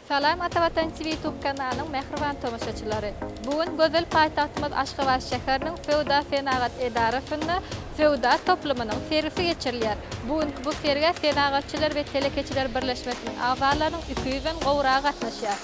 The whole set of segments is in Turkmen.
Salam Atavatan TV YouTube kanalynyň mähriban tomaşaçylary! Bu gün gözel paýtagtymyz Aşgabat şäheriniň Söwda-senagat edarasynda söwda toplumynyň sergisi geçirilýär. Bu günki bu sergä Senagatçylar we telekeçiler birleşmesiniň agzalarynyň 200-den gowragy gatnaşýar.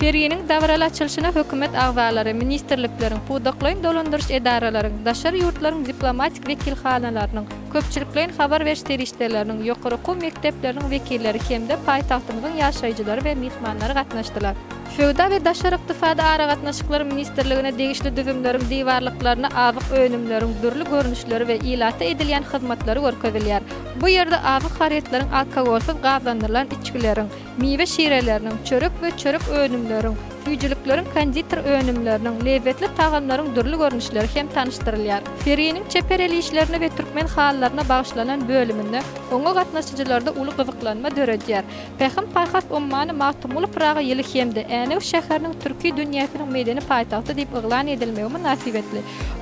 Serginiň dabaraly açylyşyna hökümet agzalary, ministrlikleriň, pudaklaýyn dolandyryş edaralaryň, daşary ýurtlaryň diplomatik wekilhanalarynyň, köpçülikleýin habar beriş serişdeleriniň, ýokary okuw mekdepleriniň wekilleri hem-de paýtagtymyzyň ýaşaýjylary we myhmanlary gatnaşdylar. Söwda we daşary ykdysady aragatnaşyklar ministrligine degişli düzümleriň diwarlyklaryna azyk önümleriň dürli görnüşleri we ilata edilýän hyzmatlary görkezilýär. Bu ýerde azyk harytlaryň alkogolsyz gazlandyrylan içgileriň, miwe şireleriniň, çörek we çörek önümleriň, süýjülikleriň konditer önümleriniň, lezzetli tagamlaryň dürli görnüşleri hem tanyşdyrylýar. Serginiň çeper el işlerine we türkmen halylaryna bagyşlanan bölüminde oňa gatnaşyjylarda uly gyzyklanma döredýär. Pähim-paýhas ummany Magtymguly Pyragy ýyly hem-de Änew şäheriniň türki dünýäsiniň medeni paýtagty diýip yglan edilmegi mynasybetli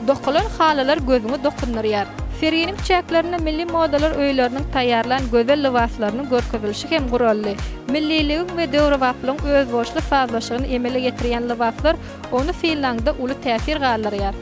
dokalan halylar gözüňi dokundyrýar. Serginiň çäklerinde milli modalar öýleriniň taýýarlan gözel lybaslarynyň görkezilişi hem guraldy. Milliligiň we döwrebaplygyň özboluşly sazlaşygyny emele getirýän lybaslar Ony synlaňda uly täsir galdyrýar.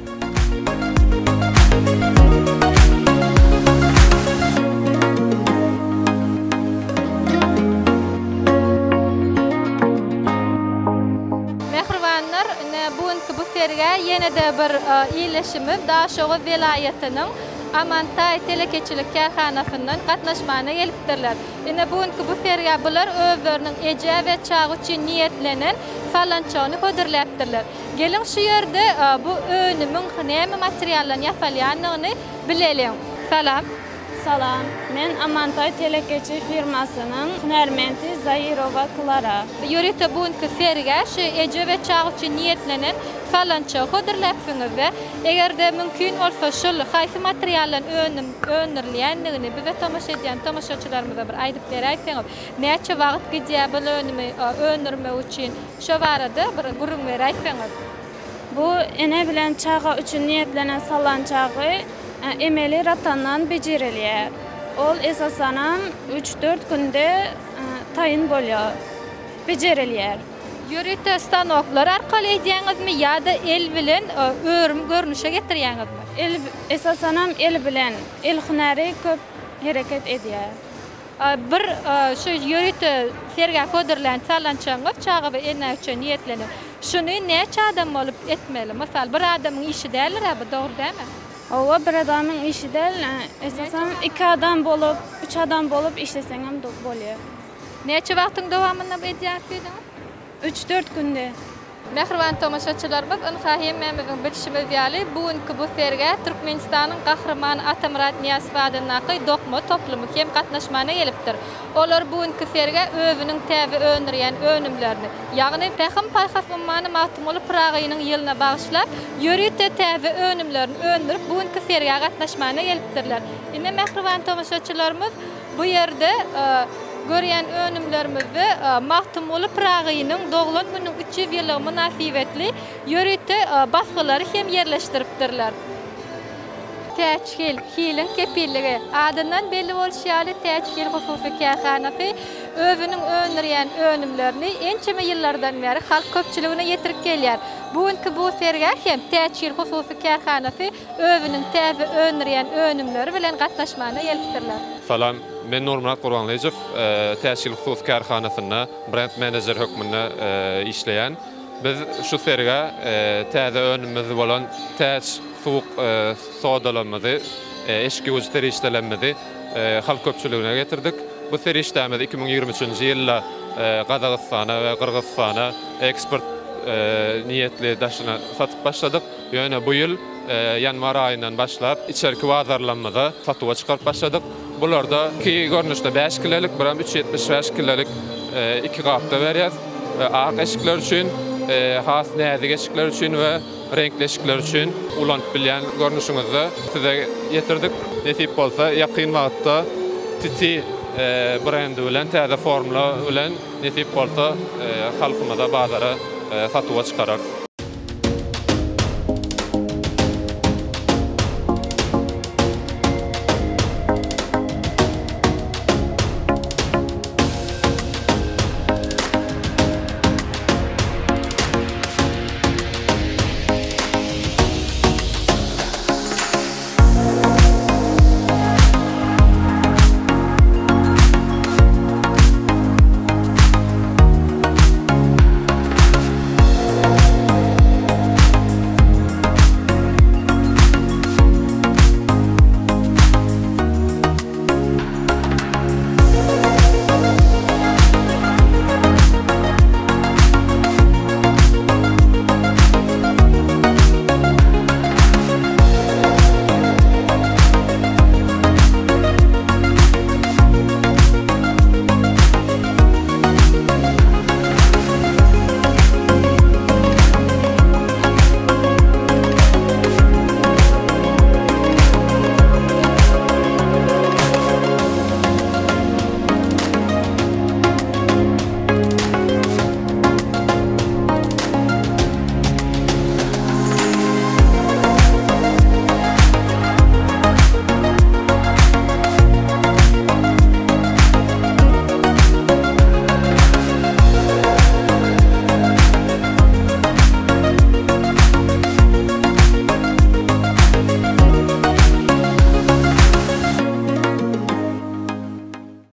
Mähribanlar, ine bu günki bu sergä ýene-de bir ildeşimiz Daşoguz welaýatynyň Amantaý telekeçilik kärhanasyndan gatnaşmana gelipdirler. Ine bu günki bu sergä bular özleriniň eje we çaga üçin niýetlenen salançagyny hödürläpdirler. Geliň şu ýerde bu önümiň näme materialdan ýasalýandygyny bileliň. Salam. Salam. Men Amantaý telekeçi firmasynyň hünärmenti Zairowa Klara. Ýörite bu günki sergä şu eje we çaga üçin niýetlenen salançagy hödürläpsiňiz we eger-de mümkin bolsa şul haýsy materialdan önüm öndürilýändigini bize tomaşa edýän tomaşaçylarymyza bir aýdyp beräýseňiz. Näçe wagt gidýär bu önümi öndürmek üçin? Şo barada bir gürrüň beräýseňiz. Bu ene bilen çaga üçin niýetlenen sallançagy emeli ratandan bejerilýär. Ol esasanam üç-dört günde taýyn bolýar, bejerilýär. Ýörite stanoklar arkaly edýäňizmi ýa-da el bilen örüm görnüşe getirýäňizmi? El, esasanam el bilen. El hünäri köp hereket edýär. Bir şu ýörite sergä hödürlän sallançagyňyz çaga we ene üçin niýetlenen. Şuny näçe adam bolup etmeli? Mysal, bir adamyň işi däldir-ä bu, dogry dälmi? Hawa, bir adamyň işi däl. Esasan iki adam bolup, üç adam bolup işleseňem bolýar. Näçe wagtyň dowamynda bu edýäris diýdiňiz? Üç-dört günde. Mähriban tomaşaçylarymyz, ynha hemmämiziň bilşimiz ýaly, bu günki bu sergä Türkmenistanyň Gahrymany Atamyrat Nyýazow adyndaky dokma toplumy hem gatnaşmana gelipdir. Olar bu günki sergä özüniň täze öndürýän önümlerini, ýagny Pähim-paýhas ummany Magtymguly Pyragynyň ýylyna bagyşlap, ýörite täze önümlerini öndürip bu günki sergä gatnaşmana gelipdirler. Ine mähriban tomaşaçylarymyz, Bu ýerde görýän önümlerimizde Magtymguly Pyragynyň doglan gününiň 300 ýyllygy mynasybetli ýörite basgylary hem ýerleşdiripdirler. Täç hil, hiliň kepilligi. Adyndan belli bolşy ýaly, Täç hil hususy kärhanasy özüniň öndürýän önümlerini ençeme ýyllardan bäri halk köpçüligine ýetirip gelýär. Bu günki bu sergä hem Täç hil hususy kärhanasy özüniň täze öndürýän önümleri bilen gatnaşmana gelipdirler. Salam, men Nurmyrat Gurbanlyjow, Täç hil hususy kärhanasynda brend menejer hökmünde işleýän. Biz şu sergä täze önümimiz bolan Täç suwuk sodalarymyzy, eşik ýuwujy serişdelerimizi halk köpçüligine getirdik. Bu serişdämizi 2023-nji ýylda Gazagystana we Gyrgyzystana eksport niýetli daşyna satyp başladyk. Ýöne bu ýyl ýanwar aýyndan başlap içerki bazarlarymyza satuwa çykaryp başladyk. Bularda iki görnüşde bäş kilelik, birem üç 75 kilelik iki gapda berýäs. Ak eşikler üçin, has näzik eşikler üçin we reňkli eşikler üçin ulanyp bilýän görnüşiňizde size ýetirdik. Nesip bolsa ýakyn wagtda Titi brendi bilen täze formula bilen nesip bolsa halkymyza bazara satuwa çykararys.